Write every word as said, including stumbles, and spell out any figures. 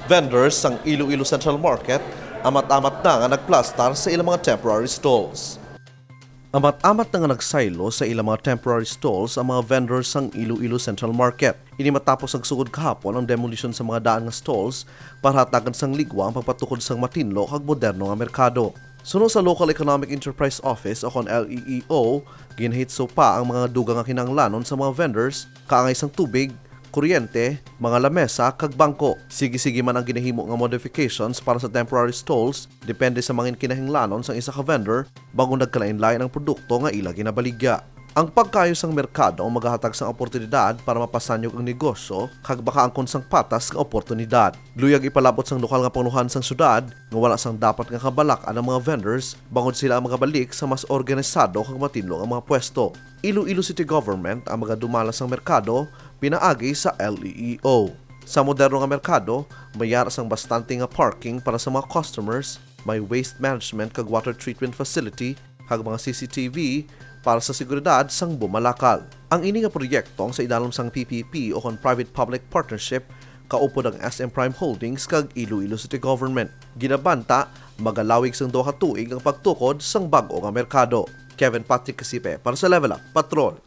Vendors sang Iloilo Central Market amat-amat na nga nagplastar sa ilang mga temporary stalls. Amat-amat na nga nagsaylo sa ilang mga temporary stalls ang mga vendors sang Iloilo Central Market. Ini matapos nagsugod kahapon ang demolition sa mga daan nga stalls para hatagan sang ligwa ang pagpatukod sang matinlo kag moderno nga merkado. Suno sa Local Economic Enterprise Office o kon L E E O, ginhitso pa ang mga dugang nga kinahanglanon sa mga vendors, kaangay sang tubig, kuryente, mga lamesa, kag bangko. Sige-sige man ang ginahimo nga modifications para sa temporary stalls, depende sa mga kinahanglanon sang isa ka vendor, bangod nagkalain-lain ang produkto nga ila ginabaligya. Ang pagkaayo sang merkado ang magahatag sang oportunidad para mapasanyog ang negosyo kag makaangkon sang patas nga oportunidad. Luyag ipalabot sang lokal nga pangulohan sang syudad nga wala sang dapat nga kabalak-an ang mga vendors bangod sila ang magabalik sa mas organisado kag matinlo nga mga pwesto. Iloilo City Government ang magadumala sang merkado pinaagi sa L E E O. Sa moderno nga merkado, may yara sang bastante nga parking para sa mga customers, may waste management kag water treatment facility, kag mga C C T V para sa seguridad sang bumalakal. Ang ini nga proyekto ang sa idalom sang P P P o kon private-public partnership, kaupod ang S M Prime Holdings kag Iloilo City Government. Ginabanta, magalawig sang duha ka tuig ang pagtukod sang bag-o nga merkado. Kevin Patrick Casipe para sa Level Up Patrol.